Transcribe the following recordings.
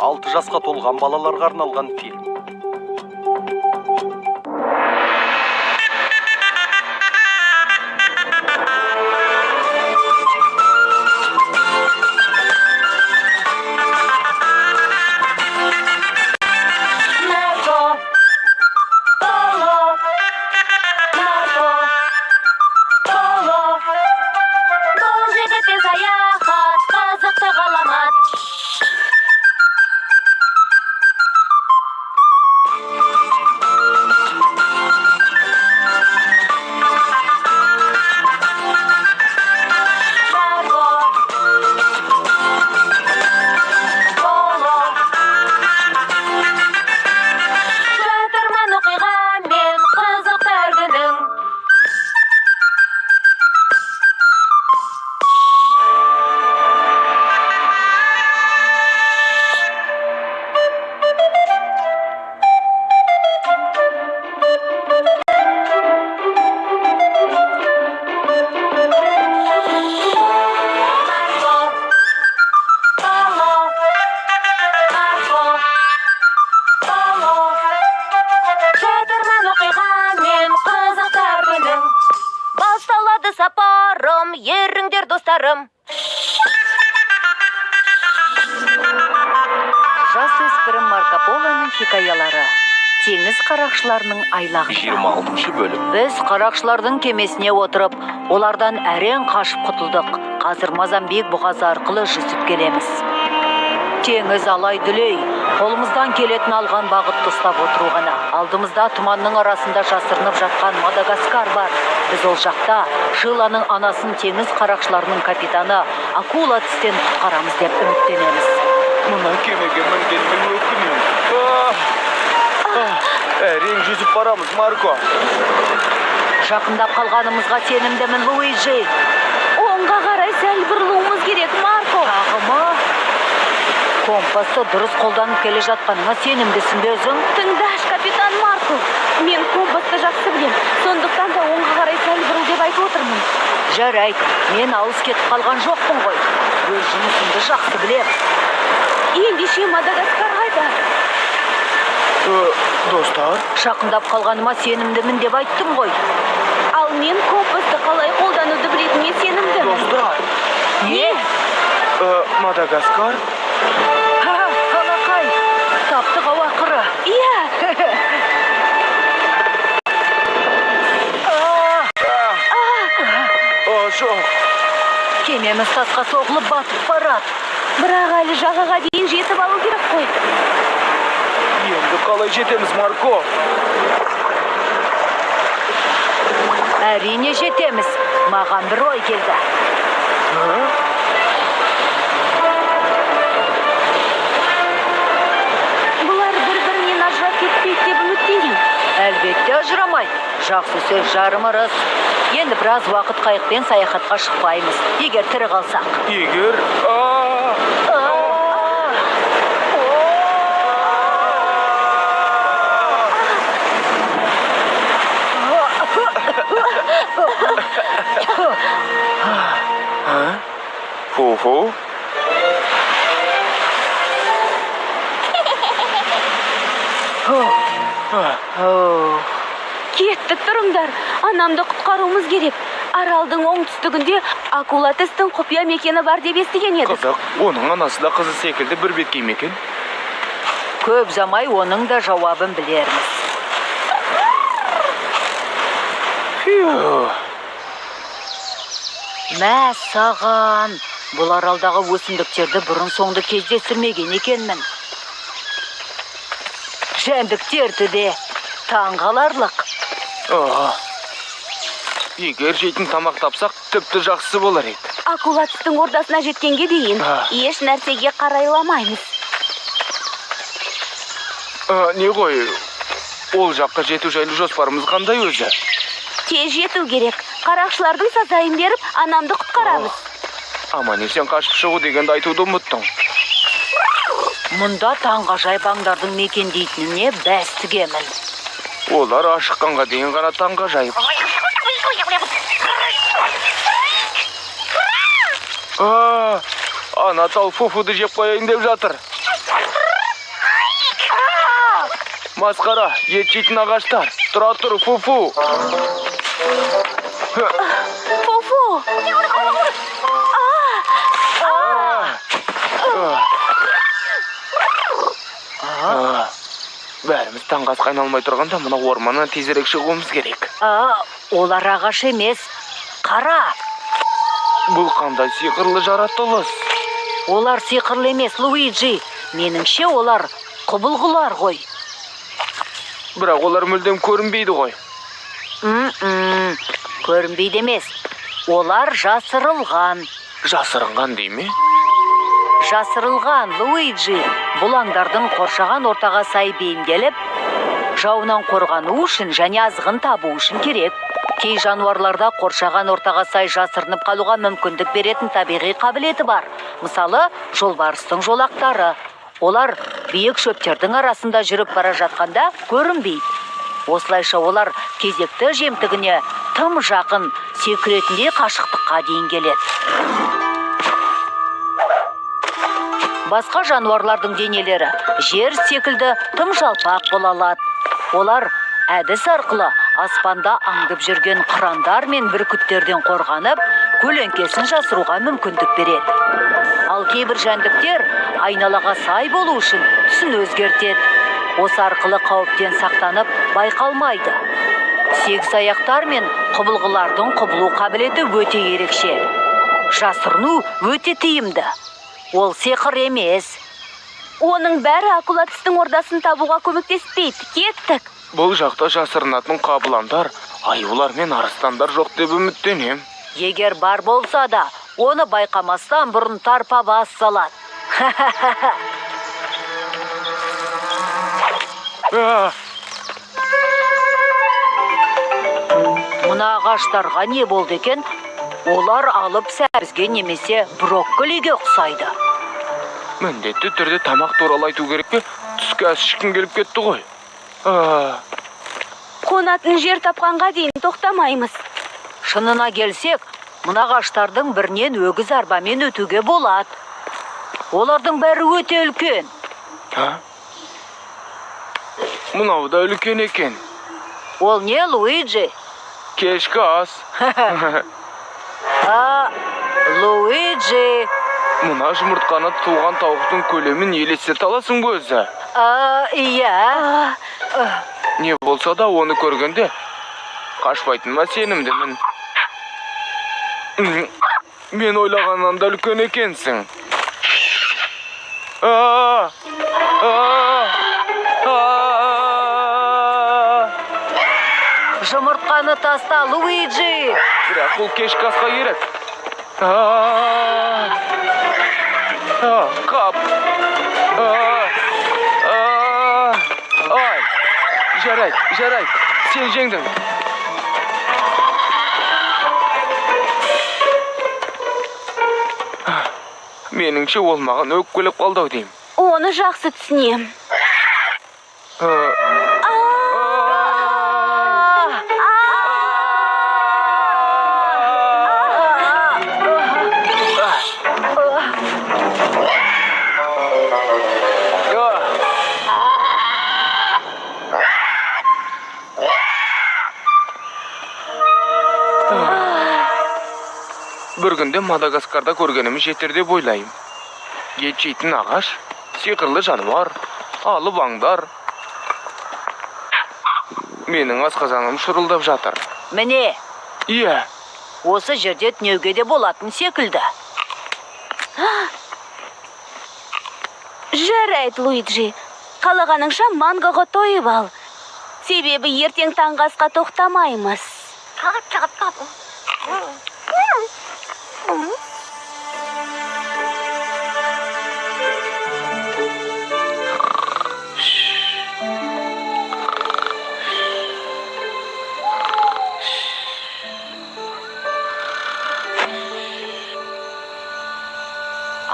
6 жасқа толған балаларға арналған фильм. Марко Поло, Марко Поло. Бұл жігітпен саяхат қызықты ғаламат. Марко Поло. Жатырман оқиға мен қызықты әр күнің. Марко Поло, Марко Поло. Жатырман оқиға мен қызықты әр күнің. Басталады сапарым, еріңдер, достарым. Жасөспірім Марко Полоның хикаялары. Теңіз қарақшыларының айлағында. 26 бөлім. Біз қарақшылардың кемесіне отырып, олардан әрең қашып құтылдық. Қазір Мозамбик бұғазы арқылы жүзіп келеміз. Теңіз алай дүлей, қолымыздан келетін алған бағытты ұстап отыру ғана. Алдымызда тұманның арасында жасырынып жатқан Мадагаскар бар. Біз ол жақта Шиланың анасын теңіз қарақшыларының капитаны Акула тістен құтқарамыз деп үміттенеміз. Мына кемеге мінгеніме өкінемін. Әрең жүзіп барамыз, Марко. Жақындап қалғанымызға сенімдімін, Луиджи. Оңға қарай сәл бұрылуымыз керек, Марко. Тағы ма? Компасты дұрыс қолданып келе жатқаныңа сенімдісің бе өзің? Тыңдашы, капитан Марко. Мен компасты жақсы білем. Сондықтан да оңға қарай сәл бұрыл деп айтып отырмын. Жарайды, мен алыс кетіп қалған жоқпын ғой. Өз жұмысымды жақсы білем. Ендеше Мадагаскар қайда? Достар, Жақындап қалғаныма сенімдімін деп айттым ғой. Ал мен компасты қалай қолдануды білетініме сенімдімін. Достар, Не? Мадагаскар? Ха, алақай, таптық ау ақыры. Иә. О, жоқ. Кемеміз тасқа соғылып батып барады. Бірақ әлі жағаға дейін жетіп алу керек қой. Енді қалай жетеміз, Марко? Әрине жетеміз. Маған бір ой келді. Бұлар бір-бірінен ажырап кетпейді деп үміттенемін. Әлбетте ажырамайды. Жақсы сөз жарым ырыс. Енді біраз уақыт қайықпен саяхатқа шықпаймыз, егер тірі қалсақ. Егер... Фу-фу. Кеттік, тұрыңдар. Анамды құтқаруымыз керек. Аралдың оңтүстігінде акула тістің құпия мекені бар деп естіген едік. Қызық, оның анасы да қызы секілді бір беткей ме екен? Көп ұзамай оның да жауабын білерміз. Фью. Мә саған, бұл аралдағы өсімдіктерді бұрын соңды кездестірмеген екенмін. Жәндіктерді де таңғаларлық. Егер жейтін тамақ тапсақ, тіпті жақсы болар еді. Акула тістің ордасына жеткенге дейін еш нәрсеге қарайламаймыз. Не ғой, ол жаққа жету жайлы жоспарымыз қандай өзі? Тез жету керек. Қарақшылардың сазайын беріп, анамды құтқарамыз. Аман есен қашып шығу дегенді айтуды ұмыттың. Мұнда таңғажайып аңдардың мекендейтініне бәс тігемін. Олар ашыққанға дейін ғана таңғажайып. Ана тал фуфуды жеп қояйын деп жатыр. Масқара, ет жейтін ағаштар. Тұра тұр, Фуфу. Фуфу! Бәріміз таңғы асқа айналмай тұрғанда мына орманнан тезірек шығуымыз керек. Олар ағаш емес. Қара. Бұл қандай сиқырлы жаратылыс? Олар сиқырлы емес, Луиджи. Меніңше, олар құбылғылар ғой. Бірақ олар мүлдем көрінбейді ғой. Көрінбейді емес. Олар жасырылған. Жасырынған дей ме? Жасырылған, Луиджи. Бұл аңдардың қоршаған ортаға сай бейімделіп, жауынан қорғану үшін және азығын табу үшін керек. Кей жануарларда қоршаған ортаға сай жасырынып қалуға мүмкіндік беретін табиғи қабілеті бар. Мысалы, жолбарыстың жолақтары. Олар биік шөптердің арасында жүріп бара жатқанда көрінбейді. Осылайша олар кезекті жемтігіне тым жақын секіретіндей қашықтыққа дейін келеді. Басқа жануарлардың денелері жер секілді тым жалпақ бола алады. Олар әдіс арқылы аспанда аңдып жүрген қырандар мен бүркіттерден қорғанып, көлеңкесін жасыруға мүмкіндік береді. Ал кейбір жәндіктер айналаға сай болу үшін түсін өзгертеді. Осы арқылы қауіптен сақтанып байқалмайды. Сегіз аяқтар мен құбылғылардың құбылу қабілеті өте ерекше. Жасырыну өте тиімді. Ол сиқыр емес. Оның бәрі акула тістің ордасын табуға көмектеспейді. Кеттік. Бұл жақта жасырынатын қабыландар, аюлар мен арыстандар жоқ деп үміттенем. Егер бар болса да, оны байқамастан бұрын тарпа бас салады. Мына ағаштарға не болды екен? Олар алып сәбізге немесе брокколиге ұқсайды. Міндетті түрде тамақ туралы айту керек пе? Түскі ас ішкім келіп кетті ғой. Қонатын жер тапқанға дейін тоқтамаймыз. Шынына келсек, мына ағаштардың бірінен өгіз арбамен өтуге болады. Олардың бәрі өте үлкен. Мынау да үлкен екен. Ол не, Луиджи? Кешкі ас. Луиджи. Мына жұмыртқаны туған тауықтың көлемін елестете аласың ба өзі? Иә. Не болса да оны көргенде қашпайтыныма сенімдімін. Мен ойлағаннан да үлкен екенсің. Жұмыртқаны таста, Луиджи. Бірақ бұл кешкі асқа керек. Қап. Ай. Жарайды, жарайды. Сен жеңдің. Меніңше ол маған өкпелеп қалды ау деймін. Оны жақсы түсінемін. Бір күнде Мадагаскарда көргеніміз жетер деп ойлаймын. Ет жейтін ағаш, сиқырлы жануар, алып аңдар. Менің асқазаным шұрылдап жатыр. Міне. Иә. Осы жерде түнеуге де болатын секілді. Жарайды, Луиджи. Қалағаныңша мангоға тойып ал. Себебі ертең таңғы асқа тоқтамаймыз.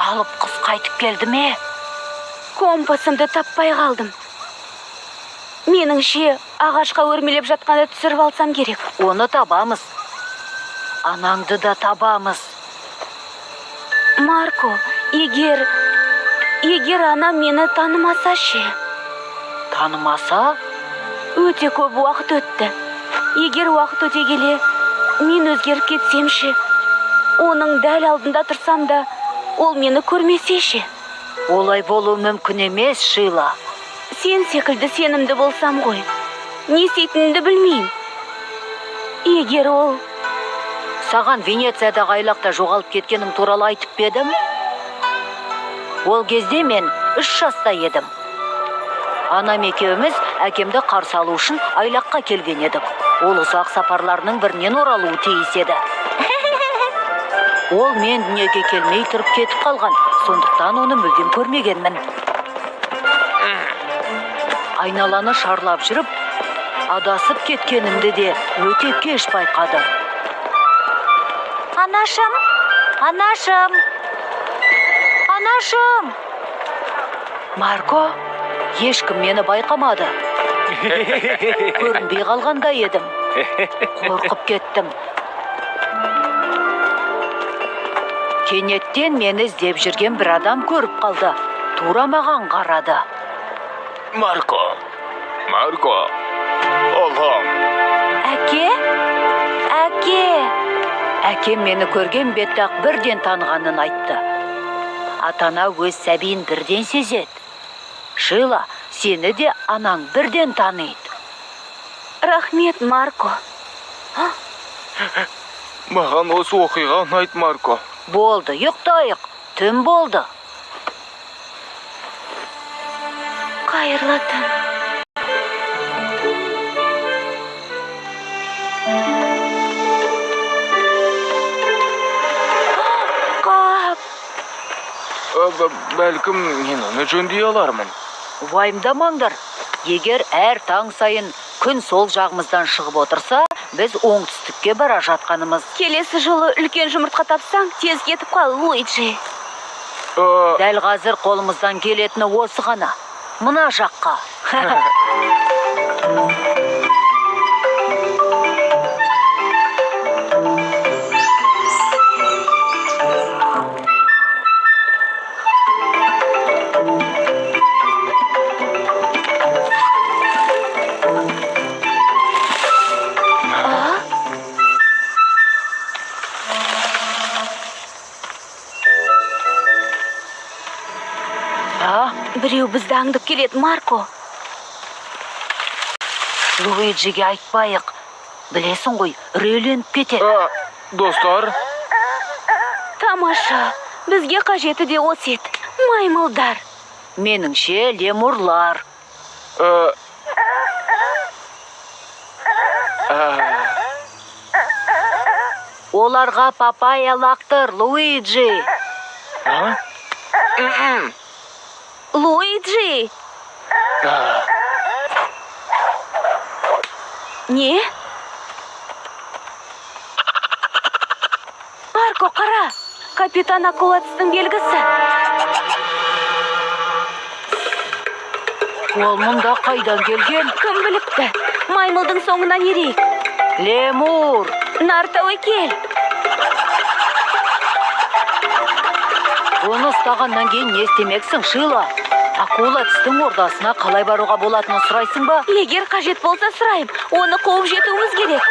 Алып құс қайтып келді ме? Компасымды таппай қалдым. Меніңше, ағашқа өрмелеп жатқанда түсіріп алсам керек. Оны табамыз. Анаңды да табамыз. Марко, егер анам мені танымаса ше? Танымаса? Өте көп уақыт өтті. Егер уақыт өте келе, мен өзгеріп кетсем ше? Оның дәл алдында тұрсам да, ол мені көрмесе ше? Олай болуы мүмкін емес, Шила. Сен секілді сенімді болсам ғой. Не істейтінімді білмеймін. Егер ол... Саған Венециядағы айлақта жоғалып кеткенім туралы айтып па едім? Ол кезде мен 3 жаста едім. Анам екеуміз әкемді қарсы алу үшін айлаққа келген едік. Ол ұзақ сапарларының бірінен оралуы тиіс еді. Ол мен дүниеге келмей тұрып кетіп қалған, сондықтан оны мүлдем көрмегенмін. Айналаны шарлап жүріп, адасып кеткенімді де өте кеш байқадым. Анашым, анашым, анашым! Марко, ешкім мені байқамады. Көрінбей қалғандай едім. Қорқып кеттім. Кенеттен мені іздеп жүрген бір адам көріп қалды. Тура маған қарады. Марко, Марко, ұлым. Әке, әке. Әкем мені көрген бетте-ақ бірден танығанын айтты. Ата-ана өз сәбиін бірден сезеді. Шила, сені де анаң бірден таниды. Рахмет, Марко. Маған осы оқиға ұнайды, Марко. Болды, ұйықтайық. Түн болды. Қайырлы түн. Қап. Бәлкім, мен оны жөндей алармын. Уайымдамаңдар. Егер әр таң сайын күн сол жағымыздан шығып отырса, біз оңтүстікке бара жатқанымыз. Келесі жылы үлкен жұмыртқа тапсаң, тез кетіп қал, Луиджи. Дәл қазір қолымыздан келетіні осы ғана. Мына жаққа. Біреу бізді аңдып келеді, Марко. Луиджиге айтпайық. Білесің ғой, үрейленіп кетеді. Достар. Тамаша, бізге қажеті де осы еді. Маймылдар. Меніңше, лемурлар. Оларға папайя лақтыр, Луиджи. Луиджи! Не? Марко, қара! Капитан Акулатстың белгісі. Ол мұнда қайдан келген? Кім біліпті? Маймылдың соңынан ерейік. Лемур! Нар тәуекел! Оны ұстағаннан кейін не істемексің, Шила? Акула тістің ордасына қалай баруға болатынын сұрайсың ба? Егер қажет болса сұрайым. Оны қуып жетуіміз керек.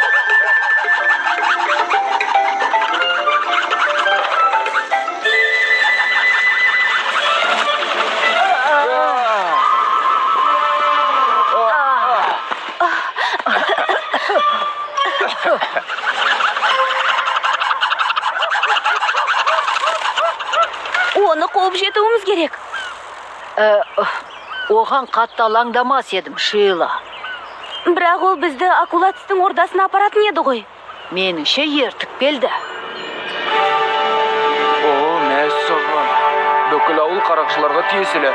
Оны қуып жетуіміз керек. Оған қатты алаңдамас едім, Шила. Бірақ ол бізді акула тістің ордасына апаратын еді ғой. Меніңше ертіп келді. О, мәссаған. Бүкіл ауыл қарақшыларға тиесілі.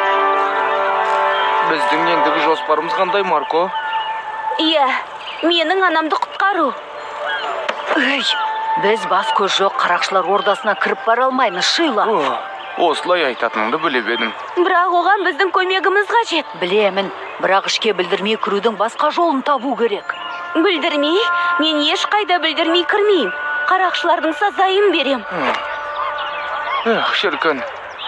Біздің ендігі жоспарымыз қандай, Марко? Иә, менің анамды құтқару. Ей, біз бас көз жоқ қарақшылар ордасына кіріп бара алмаймыз, Шила. Осылай айтатыныңды біліп едім. Бірақ оған біздің көмегіміз қажет. Білемін, бірақ ішке білдірмей кірудің басқа жолын табу керек. Білдірмей? Мен ешқайда білдірмей кірмеймін. Қарақшылардың сазайын берем. Эх, шіркін,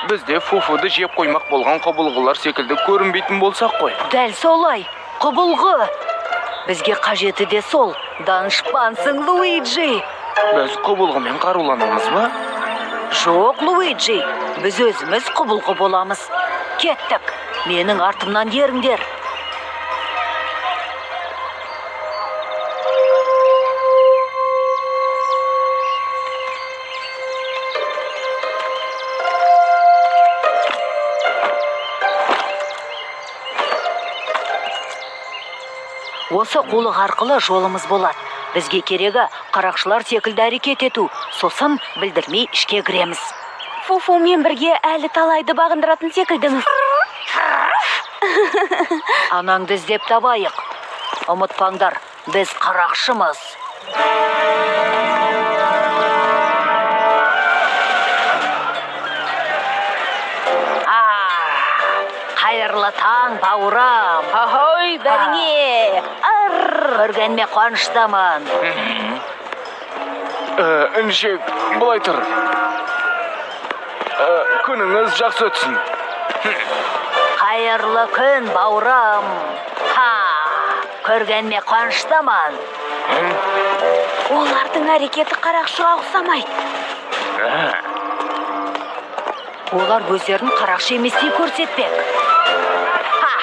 бізде фуфуды жеп қоймақ болған құбылғылар секілді көрінбейтін болсақ қой. Дәл солай, құбылғы. Бізге қажеті де сол. Данышпансың, Луиджи. Біз құбылғымен қаруланамыз ба? Жоқ, Луиджи. Біз өзіміз құбылғы боламыз. Кеттік. Менің артымнан еріңдер. Осы қулық арқылы жолымыз болады. Бізге керегі қарақшылар секілді әрекет ету, сосын білдірмей ішке кіреміз. Фуфумен бірге әлі талайды бағындыратын секілдіміз. Анаңды іздеп табайық. Ұмытпаңдар, біз қарақшымыз. Қайырлы таң, бауырым. Ахой, бәріңе. Арр. Көргеніме қуаныштымын. Інішек, былай тұр. Күніңіз жақсы өтсін. Қайырлы күн, бауырым. Ха, көргеніме қуаныштымын. Олардың әрекеті қарақшыға ұқсамайды. Олар өздерін қарақшы еместей көрсетпек. Ха,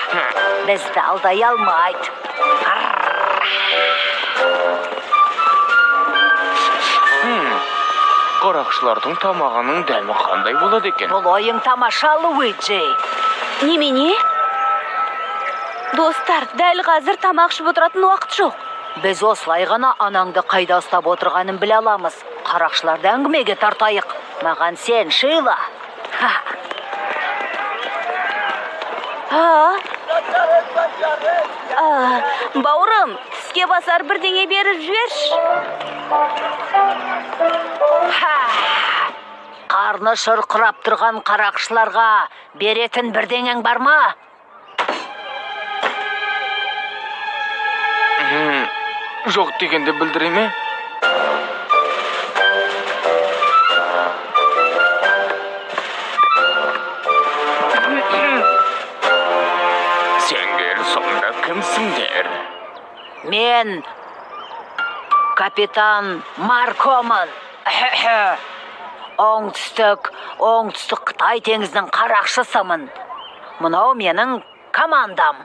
бізді алдай алмайды. Қарақшылардың тамағының дәмі қандай болады екен? Бұл ойың тамаша, Луиджи. Немене? Достар, дәл қазір тамақ ішіп отыратын уақыт жоқ. Біз осылай ғана анаңды қайда ұстап отырғанын біле аламыз. Қарақшыларды әңгімеге тартайық. Маған сен, Шейла. Ха. Бауырым, тіске басар бірдеңе беріп жіберші. Ха! Қарны шырқырап тұрған қарақшыларға беретін бірдеңең бар ма? Жоқ дегенді білдіре ме? Сендер сонда кімсіңдер? Мен капитан Маркомын. Оңтүстік Қытай теңізінің қарақшысымын. Мынау менің командам.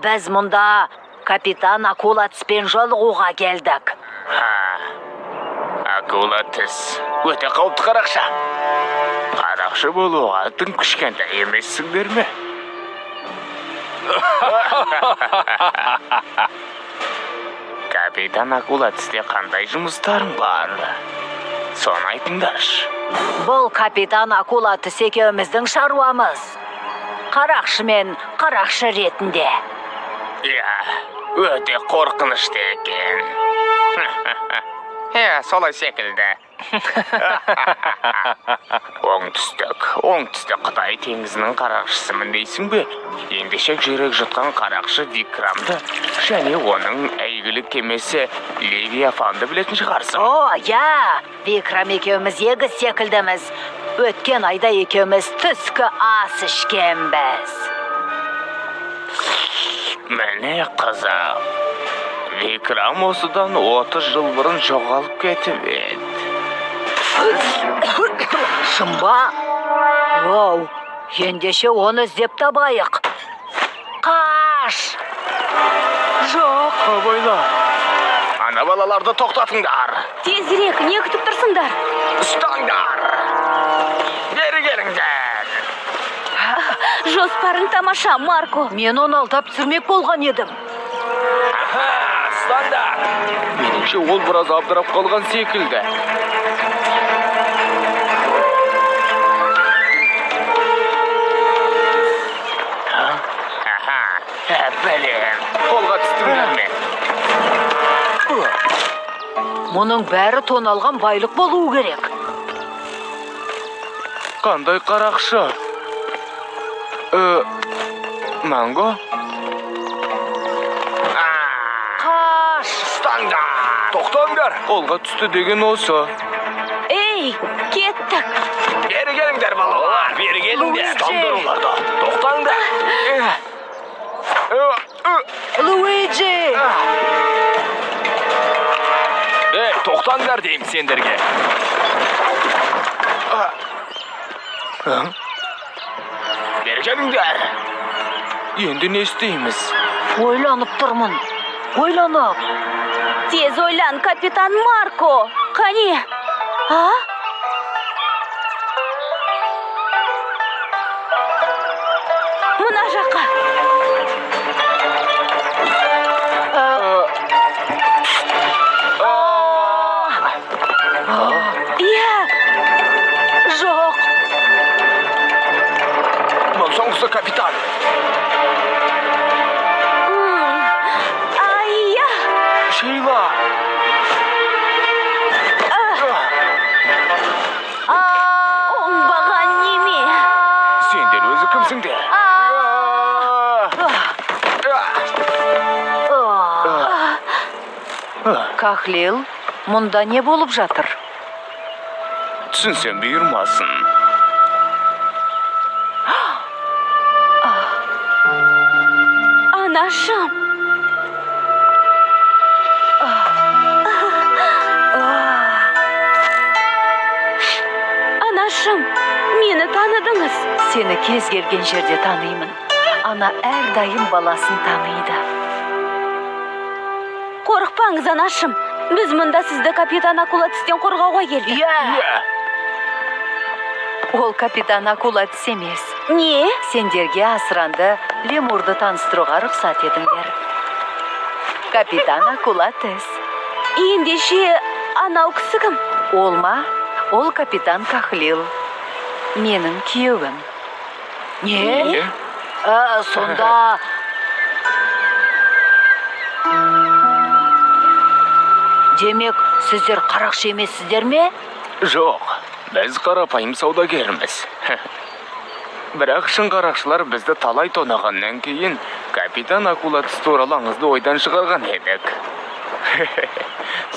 Біз мұнда капитан Акула Тіспен жолығуға келдік. Акула Тіс өте қауіпті қарақшы. Қарақшы болуға тым кішкентай емессіңдер ме? Капитан Акула Тісте қандай жұмыстарың бар? Соны айтыңдаршы. Бұл капитан Акула Тіс екеуміздің шаруамыз. Қарақшы мен қарақшы ретінде. Иә, өте қорқынышты екен. Иә, солай секілді. Оңтүстік Қытай теңізінің қарақшысымын дейсің бе? Ендеше жүрек жұтқан қарақшы Викрамды және оның әйгілі кемесі Левиафанды білетін шығарсың. О, иә, Викрам екеуміз егіз секілдіміз. Өткен айда екеуміз түскі ас ішкенбіз. Міне қызық. Викрам осыдан 30 жыл бұрын жоғалып кетіп еді. Шын ба? Оу, ендеше оны іздеп табайық. Қаш! Жоқ, абайла. Ана балаларды тоқтатыңдар. Тезірек, не күтіп тұрсыңдар? Ұстаңдар. Бері келіңдер. Жоспарың тамаша, Марко. Мен оны алдап түсірмек болған едім. Ұстаңдар. Меніңше ол біраз абдырап қалған секілді. Білем, қолға түстіңдер ме? Мұның бәрі тоналған байлық болуы керек. Қандай қарақшы? Манго? Қаш! Ұстаңдар! Тоқтаңдар! Қолға түсті деген осы. Ей, кеттік! Бері келіңдер, балалар! Бері келіңдер! Ұстаңдар оларды! Тоқтаңдар! Луиджи! Ей, тоқтаңдар деймін сендерге. Бері келіңдер. Енді не істейміз? Ойланып тұрмын. Ойланып. Тез ойлан, капитан Марко. Қане? А? Мына жаққа. Иә, Жоқ. Соңғысы, капитан. Ай-я! Шейла! Оңбаған неме! Сендер өзі кімсіңдер? Кахлил, мұнда не болып жатыр? Түсінсем бұйырмасын. Анашым! Анашым, мені таныдыңыз. Сені кез келген жерде танимын. Ана әрдайым баласын таниды. Қорықпаңыз, анашым. Біз мұнда сізді капитан Акула тістен қорғауға келдік. Иә. Иә. Ол капитан Акула тіс емес. Не? Сендерге асыранды лемурды таныстыруға рұқсат етіңдер. Капитан Акула тіс. Ендеше, анау кісі кім? Ол ма? Ол капитан Кахлил. Менің күйеуім. Не? Не? Сонда... Демек, сіздер қарақшы емессіздер ме? Жоқ, біз қарапайым саудагерміз. Бірақ шын қарақшылар бізді талай тонағаннан кейін капитан Акула тіс туралы аңызды ойдан шығарған едік.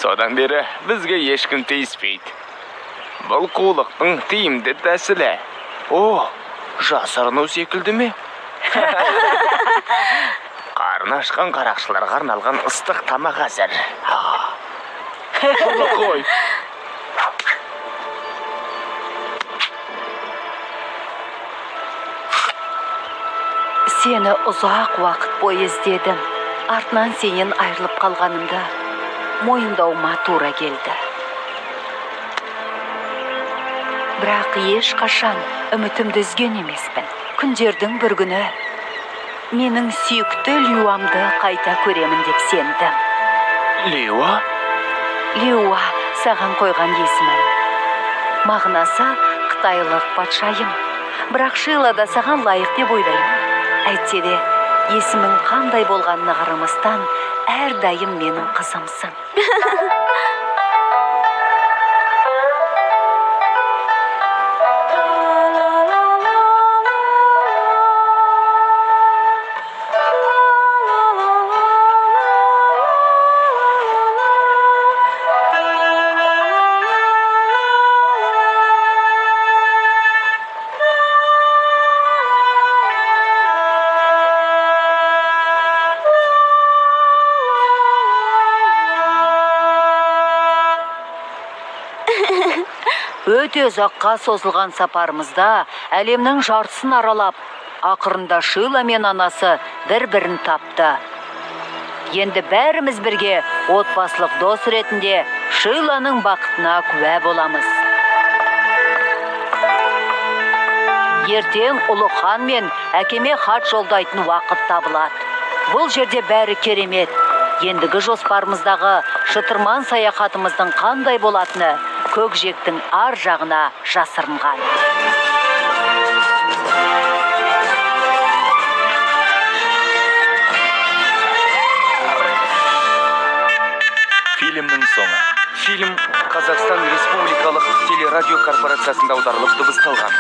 Содан бері бізге ешкім тиіспейді. Бұл қулықтың тиімді тәсілі. О, жасырыну секілді ме? Қарны ашқан қарақшыларға арналған ыстық тамақ әзір. Бұны қой. Сені ұзақ уақыт бойы іздедім. Артынан сенен айырылып қалғанымды мойындауыма тура келді. Бірақ ешқашан үмітімді үзген емеспін. Күндердің бір күні менің сүйікті Лиуамды қайта көремін деп сендім. Лиуа? Лиуа саған қойған есімім. Мағынасы қытайлық патшайым. Бірақ Шила да саған лайық деп ойлаймын. Әйтсе де, есімің қандай болғанына қарамастан, әрдайым менің қызымсың. Өте ұзаққа созылған сапарымызда әлемнің жартысын аралап, ақырында Шила мен анасы бір-бірін тапты. Енді бәріміз бірге отбасылық дос ретінде Шиланың бақытына куә боламыз. Ертең ұлы хан мен әкеме хат жолдайтын уақыт табылады. Бұл жерде бәрі керемет. Ендігі жоспарымыздағы шытырман саяхатымыздың қандай болатыны көкжиектің ар жағына жасырынған. Фильмнің соңы. Фильм Қазақстан Республикалық телерадио корпорациясында аударылып дыбысталған.